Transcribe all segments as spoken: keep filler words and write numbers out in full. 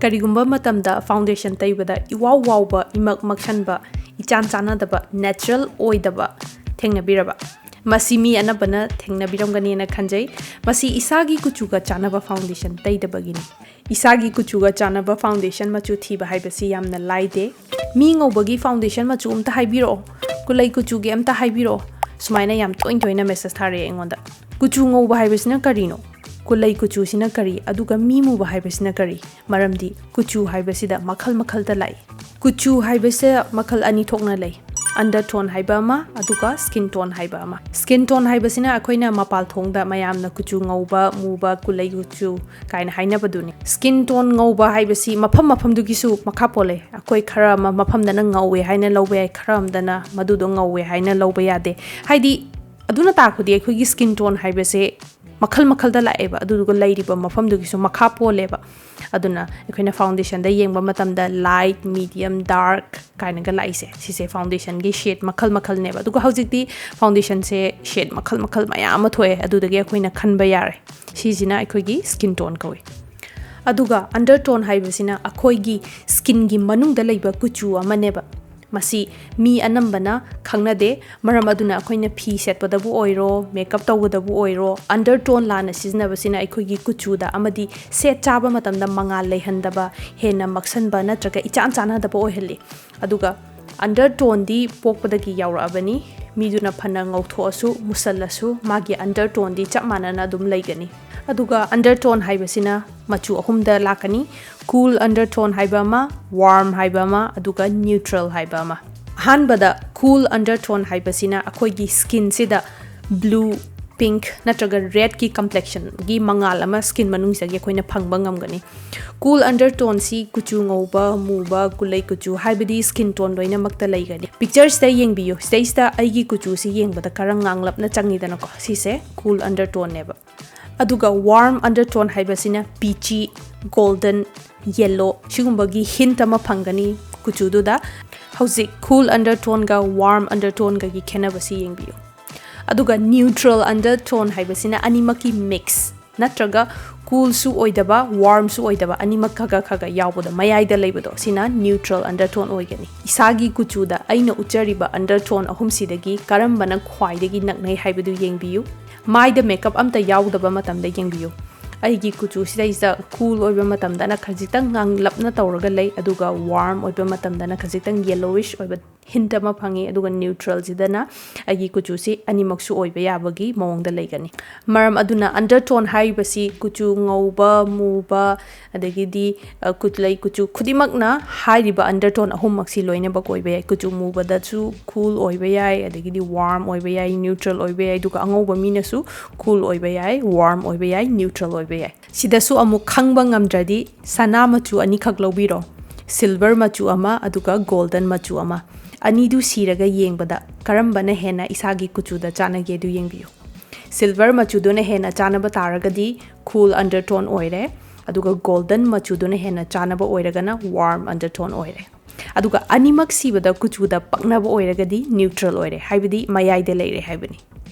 ꯀꯔꯤꯒꯨꯝꯕ ꯃꯇꯝꯗ foundation ꯇꯩꯕꯗ ꯏꯋꯥꯎ ꯋꯥꯎꯕ, ꯏꯃꯛ ꯃꯛꯁꯟꯕ, ꯏꯆꯥꯟ ꯆꯥꯟꯅꯗꯕ, natural ꯑꯣꯏꯗꯕ ꯊꯦꯡꯅꯕꯤꯔꯕ? ꯃꯁꯤ ꯃꯤ ꯑꯅꯝꯕꯅ ꯊꯦꯡꯅꯕꯤꯔꯝꯒꯅꯤꯅ ꯈꯟꯖꯩ꯫ ꯃꯁꯤ ꯏꯁꯥꯒꯤ ꯀꯨꯆꯨꯒ ꯆꯥꯟꯅꯕ foundation ꯇꯩꯗꯕꯒꯤꯅꯤ꯫ ꯏꯁꯥꯒꯤ ꯀꯨꯆꯨꯒ ꯆꯥꯟꯅꯕ foundation ꯃꯆꯨ ꯊꯤꯕ ꯍꯥꯏꯕꯁꯤ ꯌꯥꯝꯅ ꯂꯥꯏꯗꯦ꯫ "ꯃꯤ ꯉꯧꯕꯒꯤ foundation ꯃꯆꯨ ꯑꯝꯇ ꯍꯥꯏꯕꯤꯔꯛꯑꯣ, ꯀꯨꯂꯩ ꯀꯨꯆꯨꯒꯤ ꯑꯝꯇ ꯍꯥꯏꯕꯤꯔꯛꯑꯣ", ꯁꯨꯃꯥꯏꯅ ꯌꯥꯝ ꯇꯣꯏꯅ ꯇꯣꯏꯅ message ꯊꯥꯔꯛꯑꯦ ꯑꯩꯉꯣꯟꯗ꯫ ꯀꯨꯆꯨ ꯉꯧꯕ ꯍꯥꯏꯕꯁꯤꯅ ꯀꯔꯤꯅꯣ? ꯀꯨꯂꯩ ꯀꯨꯆꯨꯁꯤꯅ ꯀꯔꯤ? ꯑꯗꯨꯒ ꯃꯤ ꯃꯨꯕ ꯍꯥꯏꯕꯁꯤꯅ ꯀꯔꯤ? ꯃꯔꯝꯗꯤ ꯀꯨꯆꯨ ꯍꯥꯏꯕꯁꯤꯗ ꯃꯈꯜ ꯃꯈꯜꯗ ꯂꯥꯛꯏ꯫ ꯀꯨꯆꯨ ꯍꯥꯏꯕꯁꯦ ꯃꯈꯜ ꯑꯅꯤ ꯊꯣꯛꯅ ꯂꯩ, undertone ꯍꯥꯏꯕ ꯑꯃ, ꯑꯗꯨꯒ skin tone ꯍꯥꯏꯕ ꯑꯃ꯫ Skin tone ꯍꯥꯏꯕꯁꯤꯅ ꯑꯩꯈꯣꯏꯅ ꯃꯄꯥꯜ ꯊꯣꯡꯗ ꯃꯌꯥꯝꯅ ꯀꯨꯆꯨ ꯉꯧꯕ, ꯃꯨꯕ, ꯀꯨꯂꯩ ꯀꯨꯆꯨ ꯀꯥꯏꯅ ꯍꯥꯏꯅꯕꯗꯨꯅꯤ꯫ Skin tone ꯉꯧꯕ ꯍꯥꯏꯕꯁꯤ ꯃꯐꯝ ꯃꯐꯝꯗꯨꯒꯤꯁꯨ ꯃꯈꯥ ꯄꯣꯜꯂꯦ꯫ ꯑꯩꯈꯣꯏ ꯈꯔ ꯑꯃ ꯃꯐꯝꯗꯅ ꯉꯧꯋꯦ ꯍꯥꯏꯅ ꯂꯧꯕ ꯌꯥꯏ, ꯈꯔ ꯑꯃꯗꯅ ꯃꯗꯨꯗꯣ ꯉꯧꯋꯦ ꯍꯥꯏꯅ ꯂꯧꯕ ꯌꯥꯗꯦ꯫ ꯍꯥꯏꯗꯤ, ꯑꯗꯨꯅ ꯇꯥꯛꯄꯗꯤ ꯑꯩꯈꯣꯏꯒꯤ skin tone ꯍꯥꯏꯕꯁꯦ ꯃꯈꯜ ꯃꯈꯜꯗ ꯂꯥꯛꯑꯦꯕ, ꯑꯗꯨꯗꯨꯒ ꯂꯩꯔꯤꯕ ꯃꯐꯝꯗꯨꯒꯤꯁꯨ ꯃꯈꯥ ꯄꯣꯜꯂꯦꯕ꯫ ꯑꯗꯨꯅ ꯑꯩꯈꯣꯏꯅ foundationꯗ ꯌꯦꯡꯕ ꯃꯇꯝꯗ light, medium, dark ꯀꯥꯏꯅꯒ ꯂꯥꯛꯏꯁꯦ, ꯁꯤꯁꯦ foundationꯒꯤ shade ꯃꯈꯜ ꯃꯈꯜꯅꯦꯕ꯫ ꯑꯗꯨꯒ ꯍꯧꯖꯤꯛꯇꯤ foundationꯁꯦ shade ꯃꯈꯜ ꯃꯈꯜ ꯃꯌꯥꯝ ꯑꯃ ꯊꯣꯛꯑꯦ, ꯑꯗꯨꯗꯒꯤ ꯑꯩꯈꯣꯏꯅ ꯈꯟꯕ ꯌꯥꯔꯦ꯫ ꯁꯤꯁꯤꯅ ꯑꯩꯈꯣꯏꯒꯤ skin tone ꯀꯧꯏ꯫ ꯑꯗꯨꯒ undertone ꯍꯥꯏꯕꯁꯤꯅ ꯑꯩꯈꯣꯏꯒꯤ skinꯒꯤ ꯃꯅꯨꯡꯗ ꯂꯩꯕ ꯀꯨꯆꯨ ꯑꯃꯅꯦꯕ꯫ ꯃꯁꯤ ꯃꯤ ꯑꯅꯝꯕꯅ ꯈꯪꯅꯗꯦ, ꯃꯔꯝ ꯑꯗꯨꯅ ꯑꯩꯈꯣꯏꯅ ꯐꯤ ꯁꯦꯠꯄꯗꯕꯨ ꯑꯣꯏꯔꯣ, makeup ꯇꯧꯕꯗꯕꯨ ꯑꯣꯏꯔꯣ, undertone ꯂꯥꯟꯅ ꯁꯤꯖꯤꯟꯅꯕꯁꯤꯅ ꯑꯩꯈꯣꯏꯒꯤ ꯀꯨꯆꯨꯗ ꯑꯃꯗꯤ ꯁꯦꯠ ꯆꯥꯕ ꯃꯇꯝꯗ ꯃꯉꯥꯜ ꯂꯩꯍꯟꯗꯕ, ꯍꯦꯟꯅ ꯃꯛꯁꯟꯕ ꯅꯠꯇ꯭ꯔꯒ ꯏꯆꯥꯟ ꯆꯥꯟꯅꯗꯕ ꯑꯣꯏꯍꯜꯂꯤ꯫ ꯑꯗꯨꯒ undertoneꯗꯤ ꯄꯣꯛꯄꯗꯒꯤ ꯌꯥꯎꯔꯛꯑꯕꯅꯤ꯫ ꯃꯤꯗꯨꯅ ꯐꯅ ꯉꯧꯊꯣꯛꯑꯁꯨ, ꯃꯨꯁꯜꯂꯁꯨ, ꯃꯥꯒꯤ undertoneꯗꯤ ꯆꯞ ꯃꯥꯟꯅꯅ ꯑꯗꯨꯝ ꯂꯩꯒꯅꯤ꯫ ꯑꯗꯨꯒ undertone ꯍꯥꯏꯕꯁꯤꯅ ꯃꯆꯨ ꯑꯍꯨꯝꯗ ꯂꯥꯛꯀꯅꯤ: cool undertone ꯍꯥꯏꯕ ꯑꯃ, warm ꯍꯥꯏꯕ ꯑꯃ, ꯑꯗꯨꯒ neutral ꯍꯥꯏꯕ ꯑꯃ꯫ ꯑꯍꯥꯟꯕꯗ cool undertone ꯍꯥꯏꯕꯁꯤꯅ ꯑꯩꯈꯣꯏꯒꯤ skinꯁꯤꯗ blue, pink ꯅꯠꯇ꯭ꯔꯒ redꯀꯤ complexionꯒꯤ ꯃꯉꯥꯜ ꯑꯃ skin ꯃꯅꯨꯡꯁꯤꯗꯒꯤ ꯑꯩꯈꯣꯏꯅ ꯐꯪꯕ ꯉꯝꯒꯅꯤ꯫ Cool undertoneꯁꯤ ꯀꯨꯆꯨ ꯉꯧꯕ, ꯃꯨꯕ, ꯀꯨꯂꯩ ꯀꯨꯆꯨ ꯍꯥꯏꯕꯗꯤ skin tone ꯂꯣꯏꯅꯃꯛꯇ ꯂꯩꯒꯅꯤ꯫ Pictureꯁꯤꯗ ꯌꯦꯡꯕꯤꯌꯨ꯫ ꯁꯤꯗꯩꯁꯤꯗ ꯑꯩꯒꯤ ꯀꯨꯆꯨꯁꯤ ꯌꯦꯡꯕꯗ ꯈꯔ ꯉꯥꯡꯂꯞꯅ ꯆꯪꯉꯤꯗꯅꯀꯣ꯫ ꯁꯤꯁꯦ cool undertoneꯅꯦꯕ꯫ ꯑꯗꯨꯒ warm undertone ꯍꯥꯏꯕꯁꯤꯅ peachy, golden, yellow ꯁꯤꯒꯨꯝꯕꯒꯤ hint ꯑꯃ ꯐꯪꯒꯅꯤ ꯀꯨꯆꯨꯗꯨꯗ꯫ ꯍꯧꯖꯤꯛ cool undertoneꯒ warm undertoneꯒꯒꯤ ꯈꯦꯠꯅꯕꯁꯤ ꯌꯦꯡꯕꯤꯌꯨ꯫ ꯑꯗꯨꯒ neutral undertone ꯍꯥꯏꯕꯁꯤꯅ ꯑꯅꯤꯃꯛꯀꯤ mix ꯅꯠꯇ꯭ꯔꯒ Coolꯁꯨ ꯑꯣꯏꯗꯕ, warmꯁꯨ ꯑꯣꯏꯗꯕ, ꯑꯅꯤꯃꯛ ꯈꯒ ꯈꯒ ꯌꯥꯎꯕꯗꯣ, ꯃꯌꯥꯏꯗ ꯂꯩꯕꯗꯣ, ꯁꯤꯅ neutral undertone ꯑꯣꯏꯒꯅꯤ꯫ ꯏꯁꯥꯒꯤ ꯀꯨꯆꯨꯗ ꯑꯩꯅ ꯎꯠꯆꯔꯤꯕ undertone ꯑꯍꯨꯝꯁꯤꯗꯒꯤ ꯀꯔꯝꯕꯅ ꯈ꯭ꯋꯥꯏꯗꯒꯤ ꯅꯛꯅꯩ ꯍꯥꯏꯕꯗꯨ ꯌꯦꯡꯕꯤꯌꯨ꯫ ꯃꯥꯏꯗ makeup ꯑꯝꯇ ꯌꯥꯎꯗꯕ ꯃꯇꯝꯗ ꯌꯦꯡꯕꯤꯌꯨ꯫ ꯑꯩꯒꯤ ꯀꯨꯆꯨꯁꯤꯗꯩꯁꯤꯗ cool ꯑꯣꯏꯕ ꯃꯇꯝꯗꯅ ꯈꯖꯤꯛꯇꯪ ꯉꯥꯡꯂꯞꯅ ꯇꯧꯔꯒ ꯂꯩ, ꯑꯗꯨꯒ warm ꯑꯣꯏꯕ ꯃꯇꯝꯗꯅ ꯈꯖꯤꯛꯇꯪ yellowish ꯑꯣꯏꯕ hint ꯑꯃ ꯐꯪꯉꯤ, ꯑꯗꯨꯒ neutralꯁꯤꯗꯅ ꯑꯩꯒꯤ ꯀꯨꯆꯨꯁꯤ ꯑꯅꯤꯃꯛꯁꯨ ꯑꯣꯏꯕ ꯌꯥꯕꯒꯤ ꯃꯑꯣꯡꯗ ꯂꯩꯒꯅꯤ꯫ ꯃꯔꯝ ꯑꯗꯨꯅ undertone ꯍꯥꯏꯔꯤꯕꯁꯤ ꯀꯨꯆꯨ ꯉꯧꯕ, ꯃꯨꯕ, ꯑꯗꯒꯤꯗꯤ, ꯑ, ꯀꯨꯠꯂꯩ ꯀꯨꯆꯨ ꯈꯨꯗꯤꯡꯃꯛꯅ ꯍꯥꯏꯔꯤꯕ undertone ꯑꯍꯨꯝꯃꯛꯁꯤ ꯂꯣꯏꯅꯃꯛ ꯑꯣꯏꯕ ꯌꯥꯏ꯫ ꯀꯨꯆꯨ ꯃꯨꯕꯗꯁꯨ cool ꯑꯣꯏꯕ ꯌꯥꯏ, ꯑꯗꯒꯤꯗꯤ warm ꯑꯣꯏꯕ ꯌꯥꯏ, neutral ꯑꯣꯏꯕ ꯌꯥꯏ, ꯑꯗꯨꯒ ꯑꯉꯧꯕ ꯃꯤꯅꯁꯨ cool ꯑꯣꯏꯕ ꯌꯥꯏ, warm ꯑꯣꯏꯕ ꯌꯥꯏ, neutral ꯑꯣꯏꯕ ꯌꯥꯏ꯫ ꯁꯤꯗꯁꯨ ꯑꯃꯨꯛ ꯈꯪꯕ ꯉꯝꯗ꯭ꯔꯗꯤ ꯁꯅꯥ ꯃꯆꯨ ꯑꯅꯤꯈꯛ ꯂꯧꯕꯤꯔꯣ, silver ꯃꯆꯨ ꯑꯃ ꯑꯗꯨꯒ golden ꯃꯆꯨ ꯑꯃ꯫ ꯑꯅꯤꯗꯨ ꯁꯤꯔꯒ ꯌꯦꯡꯕꯗ ꯀꯔꯝꯕꯅ ꯍꯦꯟꯅ ꯏꯁꯥꯒꯤ ꯀꯨꯆꯨꯗ ꯆꯥꯟꯅꯒꯦꯗꯨ ꯌꯦꯡꯕꯤꯌꯨ꯫ Silver ꯃꯆꯨꯗꯨꯅ ꯍꯦꯟꯅ ꯆꯥꯟꯅꯕ ꯇꯥꯔꯒꯗꯤ cool undertone ꯑꯣꯏꯔꯦ, ꯑꯗꯨꯒ golden ꯃꯆꯨꯗꯨꯅ ꯍꯦꯟꯅ ꯆꯥꯟꯅꯕ ꯑꯣꯏꯔꯒꯅ warm undertone ꯑꯣꯏꯔꯦ꯫ ꯑꯗꯨꯒ ꯑꯅꯤꯃꯛ ꯁꯤꯕꯗ ꯀꯨꯆꯨꯗ ꯄꯛꯅꯕ ꯑꯣꯏꯔꯒꯗꯤ neutral ꯑꯣꯏꯔꯦ, ꯍꯥꯏꯕꯗꯤ ꯃꯌꯥꯏꯗ ꯂꯩꯔꯦ ꯍꯥꯏꯕꯅꯤ꯫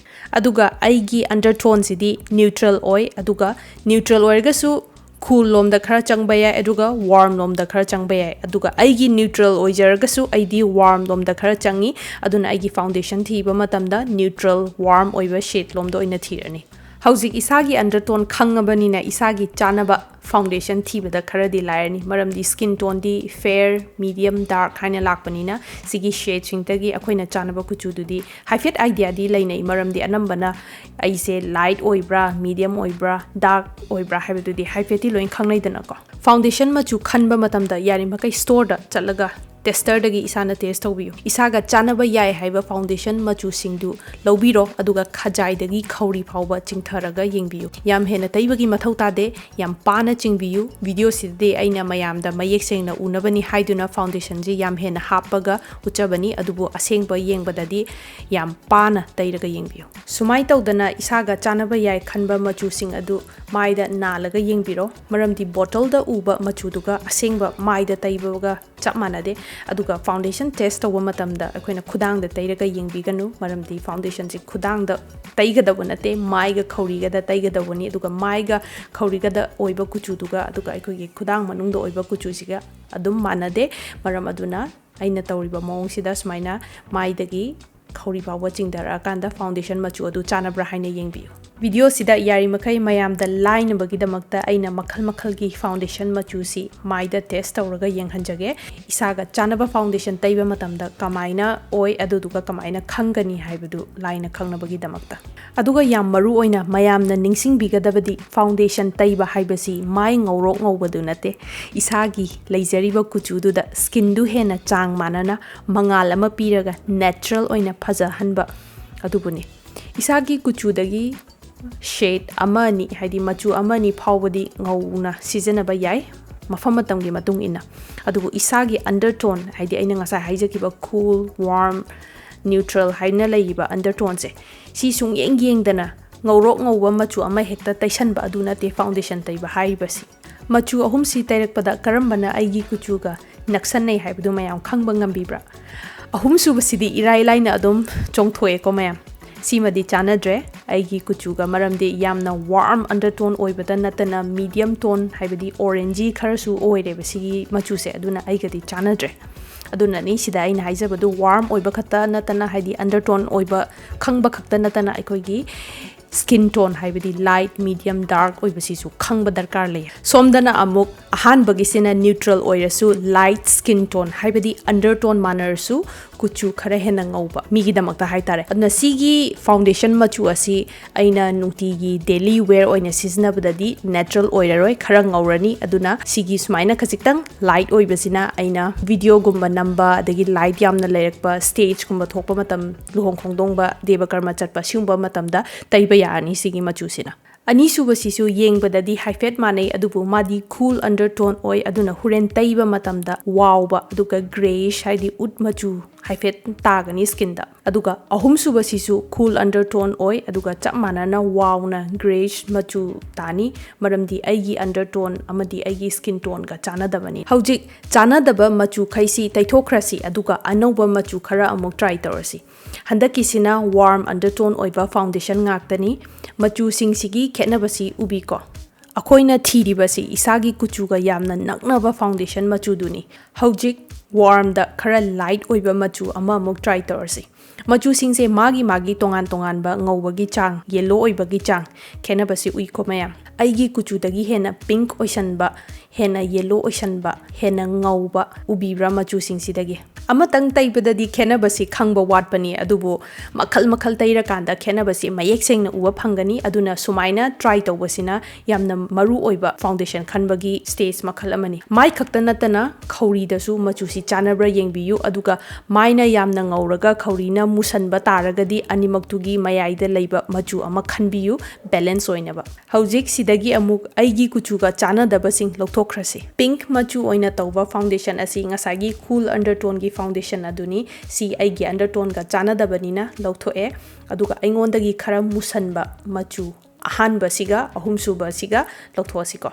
ꯑꯗꯨꯒ ꯑꯩꯒꯤ undertoneꯁꯤꯗꯤ neutral ꯑꯣꯏ, ꯑꯗꯨꯒ neutral ꯑꯣꯏꯔꯒꯁꯨ cool ꯂꯣꯝꯗ ꯈꯔ ꯆꯪꯕ ꯌꯥꯏ, ꯑꯗꯨꯒ warm ꯂꯣꯝꯗ ꯈꯔ ꯆꯪꯕ ꯌꯥꯏ꯫ ꯑꯗꯨꯒ ꯑꯩꯒꯤ neutral ꯑꯣꯏꯖꯔꯒꯁꯨ ꯑꯩꯗꯤ warm ꯂꯣꯝꯗ ꯈꯔ ꯆꯪꯉꯤ, ꯑꯗꯨꯅ ꯑꯩꯒꯤ foundation ꯊꯤꯕ ꯃꯇꯝꯗ neutral warm ꯑꯣꯏꯕ shade ꯂꯣꯝꯗ ꯑꯣꯏꯅ ꯊꯤꯔꯅꯤ꯫ ꯍꯧꯖꯤꯛ ꯏꯁꯥꯒꯤ undertone ꯈꯪꯉꯕꯅꯤꯅ ꯏꯁꯥꯒꯤ ꯆꯥꯅꯕ foundation ꯊꯤꯕꯗ ꯈꯔꯗꯤ ꯂꯥꯏꯔꯅꯤ, ꯃꯔꯝꯗꯤ skin toneꯗꯤ fair, medium, dark ꯍꯥꯏꯅ ꯂꯥꯛꯄꯅꯤꯅ ꯁꯤꯒꯤ shadeꯁꯤꯡꯗꯒꯤ ꯑꯩꯈꯣꯏꯅ ꯆꯥꯅꯕ ꯀꯨꯆꯨꯗꯨꯗꯤ ꯍꯥꯏꯐꯦꯠ ideaꯗꯤ ꯂꯩꯅꯩ, ꯃꯔꯝꯗꯤ ꯑꯅꯝꯕꯅ ꯑꯩꯁꯦ light ꯑꯣꯏꯕ꯭ꯔꯥ, medium ꯑꯣꯏꯕ꯭ꯔꯥ, dark ꯑꯣꯏꯕ꯭ꯔꯥ ꯍꯥꯏꯕꯗꯨꯗꯤ ꯍꯥꯏꯐꯦꯠꯇꯤ ꯂꯣꯏ ꯈꯪꯅꯩꯗꯅꯀꯣ꯫ Foundation ꯃꯆꯨ ꯈꯟꯕ ꯃꯇꯝꯗ ꯌꯥꯔꯤꯃꯈꯩ storeꯗ ꯆꯠꯂꯒ testerꯗꯒꯤ ꯏꯁꯥꯅ test ꯇꯧꯕꯤꯌꯨ꯫ ꯏꯁꯥꯒ ꯆꯥꯅꯕ ꯌꯥꯏ ꯍꯥꯏꯕ foundation ꯃꯆꯨꯁꯤꯡꯗꯨ ꯂꯧꯕꯤꯔꯣ, ꯑꯗꯨꯒ ꯈꯖꯥꯏꯗꯒꯤ ꯈꯧꯔꯤ ꯐꯥꯎꯕ ꯆꯤꯡꯊꯔꯒ ꯌꯦꯡꯕꯤꯌꯨ꯫ ꯌꯥꯝ ꯍꯦꯟꯅ ꯇꯩꯕꯒꯤ ꯃꯊꯧ ꯇꯥꯗꯦ, ꯌꯥꯝ ꯄꯥꯅ ꯆꯤꯡꯕꯤꯌꯨ꯫ Videoꯁꯤꯗꯗꯤ ꯑꯩꯅ ꯃꯌꯥꯝꯗ ꯃꯌꯦꯛ ꯁꯦꯡꯅ ꯎꯅꯕꯅꯤ ꯍꯥꯏꯗꯨꯅ foundationꯁꯤ ꯌꯥꯝ ꯍꯦꯟꯅ ꯍꯥꯞꯄꯒ ꯎꯠꯆꯕꯅꯤ, ꯑꯗꯨꯕꯨ ꯑꯁꯦꯡꯕ ꯌꯦꯡꯕꯗꯗꯤ ꯌꯥꯝ ꯄꯥꯅ ꯇꯩꯔꯒ ꯌꯦꯡꯕꯤꯌꯨ꯫ ꯁꯨꯃꯥꯏꯅ ꯇꯧꯗꯅ ꯏꯁꯥꯒ ꯆꯥꯅꯕ ꯌꯥꯏ ꯈꯟꯕ ꯃꯆꯨꯁꯤꯡ ꯑꯗꯨ ꯃꯥꯏꯗ ꯅꯥꯜꯂꯒ ꯌꯦꯡꯕꯤꯔꯣ, ꯃꯔꯝꯗꯤ bottleꯗ ꯎꯕ ꯃꯆꯨꯗꯨꯒ ꯑꯁꯦꯡꯕ ꯃꯥꯏꯗ ꯇꯩꯕꯒ ꯆꯞ ꯃꯥꯟꯅꯗꯦ꯫ ꯑꯗꯨꯒ foundation test ꯇꯧꯕ ꯃꯇꯝꯗ ꯑꯩꯈꯣꯏꯅ ꯈꯨꯗꯥꯡꯗ ꯇꯩꯔꯒ ꯌꯦꯡꯕꯤꯒꯅꯨ, ꯃꯔꯝꯗꯤ foundationꯁꯤ ꯈꯨꯗꯥꯡꯗ ꯇꯩꯒꯗꯕ ꯅꯠꯇꯦ, ꯃꯥꯏꯒ ꯈꯧꯔꯤꯒꯗ ꯇꯩꯒꯗꯧꯕꯅꯤ꯫ ꯑꯗꯨꯒ ꯃꯥꯏꯒ ꯈꯧꯔꯤꯒꯗ ꯑꯣꯏꯕ ꯀꯨꯆꯨꯗꯨꯒ ꯑꯗꯨꯒ ꯑꯩꯈꯣꯏꯒꯤ ꯈꯨꯗꯥꯡ ꯃꯅꯨꯡꯗ ꯑꯣꯏꯕ ꯀꯨꯆꯨꯁꯤꯒ ꯑꯗꯨꯝ ꯃꯥꯟꯅꯗꯦ꯫ ꯃꯔꯝ ꯑꯗꯨꯅ ꯑꯩꯅ ꯇꯧꯔꯤꯕ ꯃꯑꯣꯡꯁꯤꯗ ꯁꯨꯃꯥꯏꯅ ꯃꯥꯏꯗꯒꯤ ꯈꯧꯔꯤ ꯐꯥꯎꯕ ꯆꯤꯡꯊꯔꯛꯑꯀꯥꯟꯗ foundation ꯃꯆꯨ ꯑꯗꯨ ꯆꯥꯟꯅꯕ꯭ꯔꯥ ꯍꯥꯏꯅ ꯌꯦꯡꯕꯤꯌꯨ꯫ Videoꯁꯤꯗ ꯌꯥꯔꯤꯃꯈꯩ ꯃꯌꯥꯝꯗ ꯂꯥꯏꯅꯕꯒꯤꯗꯃꯛꯇ ꯑꯩꯅ ꯃꯈꯜ ꯃꯈꯜꯒꯤ foundation ꯃꯆꯨꯁꯤ ꯃꯥꯏꯗ test ꯇꯧꯔꯒ ꯌꯦꯡꯍꯟꯖꯒꯦ꯫ ꯏꯁꯥꯒ ꯆꯥꯟꯅꯕ foundation ꯇꯩꯕ ꯃꯇꯝꯗ ꯀꯃꯥꯏꯅ ꯑꯣꯏ, ꯑꯗꯨꯗꯨꯒ ꯀꯃꯥꯏꯅ ꯈꯪꯒꯅꯤ ꯍꯥꯏꯕꯗꯨ ꯂꯥꯏꯅ ꯈꯪꯅꯕꯒꯤꯗꯃꯛꯇ꯫ ꯑꯗꯨꯒ ꯌꯥꯝ ꯃꯔꯨ ꯑꯣꯏꯅ ꯃꯌꯥꯝꯅ ꯅꯤꯡꯁꯤꯡꯕꯤꯒꯗꯕꯗꯤ, foundation ꯇꯩꯕ ꯍꯥꯏꯕꯁꯤ ꯃꯥꯏ ꯉꯧꯔꯣꯛ ꯉꯧꯕꯗꯨ ꯅꯠꯇꯦ, ꯏꯁꯥꯒꯤ ꯂꯩꯖꯔꯤꯕ ꯀꯨꯆꯨꯗꯨꯗ skinꯗꯨ ꯍꯦꯟꯅ ꯆꯥꯡ ꯃꯥꯟꯅꯅ ꯃꯉꯥꯜ ꯑꯃ ꯄꯤꯔꯒ natural ꯑꯣꯏꯅ ꯐꯖꯍꯟꯕ ꯑꯗꯨꯕꯨꯅꯤ꯫ ꯏꯁꯥꯒꯤ ꯀꯨꯆꯨꯗꯒꯤ shade ꯑꯃ ꯑꯅꯤ, ꯍꯥꯏꯗꯤ ꯃꯆꯨ ꯑꯃ ꯑꯅꯤ ꯐꯥꯎꯕꯗꯤ ꯉꯧꯅ ꯁꯤꯖꯤꯟꯅꯕ ꯌꯥꯏ, ꯃꯐꯝ ꯃꯇꯝꯒꯤ ꯃꯇꯨꯡ ꯏꯟꯅ꯫ ꯑꯗꯨꯕꯨ ꯏꯁꯥꯒꯤ undertone, ꯍꯥꯏꯗꯤ ꯑꯩꯅ ꯉꯁꯥꯏ ꯍꯥꯏꯖꯈꯤꯕ cool, warm, neutral ꯍꯥꯏꯅ ꯂꯩꯔꯤꯕ undertoneꯁꯦ, ꯁꯤ ꯁꯨꯡꯌꯦꯡ ꯌꯦꯡꯗꯅ ꯉꯧꯔꯣꯛ ꯉꯧꯕ ꯃꯆꯨ ꯑꯃ ꯍꯦꯛꯇ ꯇꯩꯁꯟꯕ ꯑꯗꯨ ꯅꯠꯇꯦ foundation ꯇꯩꯕ ꯍꯥꯏꯔꯤꯕꯁꯤ꯫ ꯃꯆꯨ ꯑꯍꯨꯝꯁꯤ ꯇꯩꯔꯛꯄꯗ ꯀꯔꯝꯕꯅ ꯑꯩꯒꯤ ꯀꯨꯆꯨꯒ ꯅꯛꯁꯟꯅꯩ ꯍꯥꯏꯕꯗꯨ ꯃꯌꯥꯝ ꯈꯪꯕ ꯉꯝꯕꯤꯕ꯭ꯔꯥ? ꯑꯍꯨꯝꯁꯨꯕꯁꯤꯗꯤ ꯏꯔꯥꯏ ꯂꯥꯏꯅ ꯑꯗꯨꯝ ꯆꯣꯡꯊꯣꯛꯑꯦꯀꯣ ꯃꯌꯥꯝ꯫ ꯁꯤꯃꯗꯤ ꯆꯥꯟꯅꯗ꯭ꯔꯦ ꯑꯩꯒꯤ ꯀꯨꯆꯨꯒ, ꯃꯔꯝꯗꯤ ꯌꯥꯝꯅ warm undertone ꯑꯣꯏꯕꯗ ꯅꯠꯇꯅ medium tone, ꯍꯥꯏꯕꯗꯤ orangey ꯈꯔꯁꯨ ꯑꯣꯏꯔꯦꯕ ꯁꯤꯒꯤ ꯃꯆꯨꯁꯦ, ꯑꯗꯨꯅ ꯑꯩꯒꯗꯤ ꯆꯥꯟꯅꯗ꯭ꯔꯦ꯫ ꯑꯗꯨꯅꯅꯤ ꯁꯤꯗ ꯑꯩꯅ ꯍꯥꯏꯖꯕꯗꯨ warm ꯑꯣꯏꯕ ꯈꯛꯇ ꯅꯠꯇꯅ, ꯍꯥꯏꯗꯤ undertone ꯑꯣꯏꯕ ꯈꯪꯕ ꯈꯛꯇ ꯅꯠꯇꯅ ꯑꯩꯈꯣꯏꯒꯤ skin tone, ꯍꯥꯏꯕꯗꯤ light, medium, dark ꯑꯣꯏꯕꯁꯤꯁꯨ ꯈꯪꯕ ꯗꯔꯀꯥꯔ ꯂꯩ꯫ ꯁꯣꯝꯗꯅ ꯑꯃꯨꯛ ꯑꯍꯥꯟꯕꯒꯤꯁꯤꯅ neutral ꯑꯣꯏꯔꯁꯨ light skin tone, ꯍꯥꯏꯕꯗꯤ undertone ꯃꯥꯟꯅꯔꯁꯨ ꯀꯨꯆꯨ ꯈꯔ ꯍꯦꯟꯅ ꯉꯧꯕ ꯃꯤꯒꯤꯗꯃꯛꯇ ꯍꯥꯏꯇꯥꯔꯦ꯫ ꯑꯗꯨꯅ ꯁꯤꯒꯤ foundation ꯃꯆꯨ ꯑꯁꯤ ꯑꯩꯅ ꯅꯨꯡꯇꯤꯒꯤ daily wear ꯑꯣꯏꯅ ꯁꯤꯖꯤꯟꯅꯕꯗꯗꯤ natural ꯑꯣꯏꯔꯔꯣꯏ, ꯈꯔ ꯉꯧꯔꯅꯤ꯫ ꯑꯗꯨꯅ ꯁꯤꯒꯤ ꯁꯨꯃꯥꯏꯅ ꯈꯖꯤꯛꯇꯪ light ꯑꯣꯏꯕꯁꯤꯅ ꯑꯩꯅ videoꯒꯨꯝꯕ ꯅꯝꯕ, ꯑꯗꯒꯤ light ꯌꯥꯝꯅ ꯂꯩꯔꯛꯄ, stageꯀꯨꯝꯕ ꯊꯣꯛꯄ ꯃꯇꯝ, ꯂꯨꯍꯣꯡ ꯈꯣꯡꯗꯣꯡꯕ, ꯗꯦꯕ ꯀꯔꯃ ꯆꯠꯄ, ꯁꯤꯒꯨꯝꯕ ꯃꯇꯝꯗ ꯇꯩꯕ ꯌꯥꯔꯅꯤ ꯁꯤꯒꯤ ꯃꯆꯨꯁꯤꯅ꯫ ꯑꯅꯤꯁꯨꯕꯁꯤꯁꯨ ꯌꯦꯡꯕꯗꯗꯤ ꯍꯥꯏꯐꯦꯠ ꯃꯥꯟꯅꯩ, ꯑꯗꯨꯕꯨ ꯃꯥꯗꯤ cool undertone ꯑꯣꯏ, ꯑꯗꯨꯅ ꯍꯣꯔꯦꯟ ꯇꯩꯕ ꯃꯇꯝꯗ ꯋꯥꯎꯕ, ꯑꯗꯨꯒ grayish, ꯍꯥꯏꯗꯤ ꯎꯠ ꯃꯆꯨ ꯍꯥꯏꯐꯦꯠ ꯇꯥꯒꯅꯤ skinꯗ꯫ ꯑꯗꯨꯒ ꯑꯍꯨꯝꯁꯨꯕꯁꯤꯁꯨ cool undertone ꯑꯣꯏ, ꯑꯗꯨꯒ ꯆꯞ ꯃꯥꯟꯅꯅ warmꯅ grayish ꯃꯆꯨ ꯇꯥꯅꯤ, ꯃꯔꯝꯗꯤ ꯑꯩꯒꯤ undertone ꯑꯃꯗꯤ ꯑꯩꯒꯤ skin toneꯒ ꯆꯥꯟꯅꯗꯕꯅꯤ꯫ ꯍꯧꯖꯤꯛ ꯆꯥꯟꯅꯗꯕ ꯃꯆꯨꯈꯩꯁꯤ ꯇꯩꯊꯣꯛꯈ꯭ꯔꯁꯤ, ꯑꯗꯨꯒ ꯑꯅꯧꯕ ꯃꯆꯨ ꯈꯔ ꯑꯃꯨꯛ try ꯇꯧꯔꯁꯤ꯫ ꯍꯟꯗꯛꯀꯤꯁꯤꯅ warm undertone ꯑꯣꯏꯕ foundation ꯉꯥꯛꯇꯅꯤ꯫ ꯃꯆꯨꯁꯤꯡꯁꯤꯒꯤ ꯈꯦꯠꯅꯕꯁꯤ ꯎꯕꯤꯀꯣ꯫ ꯑꯩꯈꯣꯏꯅ ꯊꯤꯔꯤꯕꯁꯤ ꯏꯁꯥꯒꯤ ꯀꯨꯆꯨꯒ ꯌꯥꯝꯅ ꯅꯛꯅꯕ foundation ꯃꯆꯨꯗꯨꯅꯤ꯫ ꯍꯧꯖꯤꯛ warmꯗ ꯈꯔ light ꯑꯣꯏꯕ ꯃꯆꯨ ꯑꯃꯃꯨꯛ try ꯇꯧꯔꯁꯤ꯫ ꯃꯆꯨꯁꯤꯡꯁꯦ ꯃꯥꯒꯤ ꯃꯥꯒꯤ ꯇꯣꯉꯥꯟ ꯇꯣꯉꯥꯟꯕ ꯉꯧꯕꯒꯤ ꯆꯥꯡ, yellow ꯑꯣꯏꯕꯒꯤ ꯆꯥꯡ ꯈꯦꯠꯅꯕꯁꯤ ꯎꯏꯀꯣ ꯃꯌꯥꯝ꯫ ꯑꯩꯒꯤ ꯀꯨꯆꯨꯗꯒꯤ ꯍꯦꯟꯅ pink ꯑꯣꯏꯁꯟꯕ, ꯍꯦꯟꯅ yellow ꯑꯣꯏꯁꯟꯕ, ꯍꯦꯟꯅ ꯉꯧꯕ ꯎꯕꯤꯕ꯭ꯔꯥ ꯃꯆꯨꯁꯤꯡꯁꯤꯗꯒꯤ? ꯑꯃꯇꯪ ꯇꯩꯕꯗꯗꯤ ꯈꯦꯠꯅꯕꯁꯤ ꯈꯪꯕ ꯋꯥꯠꯄꯅꯤ, ꯑꯗꯨꯕꯨ ꯃꯈꯜ ꯃꯈꯜ ꯇꯩꯔꯀꯥꯟꯗ ꯈꯦꯠꯅꯕꯁꯤ ꯃꯌꯦꯛ ꯁꯦꯡꯅ ꯎꯕ ꯐꯪꯒꯅꯤ꯫ ꯑꯗꯨꯅ ꯁꯨꯃꯥꯏꯅ try ꯇꯧꯕꯁꯤꯅ ꯌꯥꯝꯅ ꯃꯔꯨ ꯑꯣꯏꯕ foundation ꯈꯟꯕꯒꯤ stage ꯃꯈꯜ ꯑꯃꯅꯤ꯫ ꯃꯥꯏ ꯈꯛꯇ ꯅꯠꯇꯅ ꯈꯧꯔꯤꯗꯁꯨ ꯃꯆꯨꯁꯤ ꯆꯥꯟꯅꯕ꯭ꯔꯥ ꯌꯦꯡꯕꯤꯌꯨ, ꯑꯗꯨꯒ ꯃꯥꯏꯅ ꯌꯥꯝꯅ ꯉꯧꯔꯒ ꯈꯧꯔꯤꯅ ꯃꯨꯁꯟꯕ ꯇꯥꯔꯒꯗꯤ ꯑꯅꯤꯃꯛꯇꯨꯒꯤ ꯃꯌꯥꯏꯗ ꯂꯩꯕ ꯃꯆꯨ ꯑꯃ ꯈꯟꯕꯤꯌꯨ, balance ꯑꯣꯏꯅꯕ꯫ ꯍꯧꯖꯤꯛ ꯁꯤꯗꯒꯤ ꯑꯃꯨꯛ ꯑꯩꯒꯤ ꯀꯨꯆꯨꯒ ꯆꯥꯟꯅꯗꯕꯁꯤꯡ ꯂꯧꯊꯣꯛꯈ꯭ꯔꯁꯤ꯫ Pink ꯃꯆꯨ ꯑꯣꯏꯅ ꯇꯧꯕ foundation ꯑꯁꯤ ꯉꯁꯥꯏꯒꯤ cool undertoneꯒꯤ foundation ꯑꯗꯨꯅꯤ꯫ ꯁꯤ ꯑꯩꯒꯤ undertoneꯒ ꯆꯥꯟꯅꯗꯕꯅꯤꯅ ꯂꯧꯊꯣꯛꯑꯦ꯫ ꯑꯗꯨꯒ ꯑꯩꯉꯣꯟꯗꯒꯤ ꯈꯔ ꯃꯨꯁꯟꯕ ꯃꯆꯨ ꯑꯍꯥꯟꯕꯁꯤꯒ ꯑꯍꯨꯝꯁꯨꯕꯁꯤꯒ ꯂꯧꯊꯣꯛꯑꯁꯤꯀꯣ꯫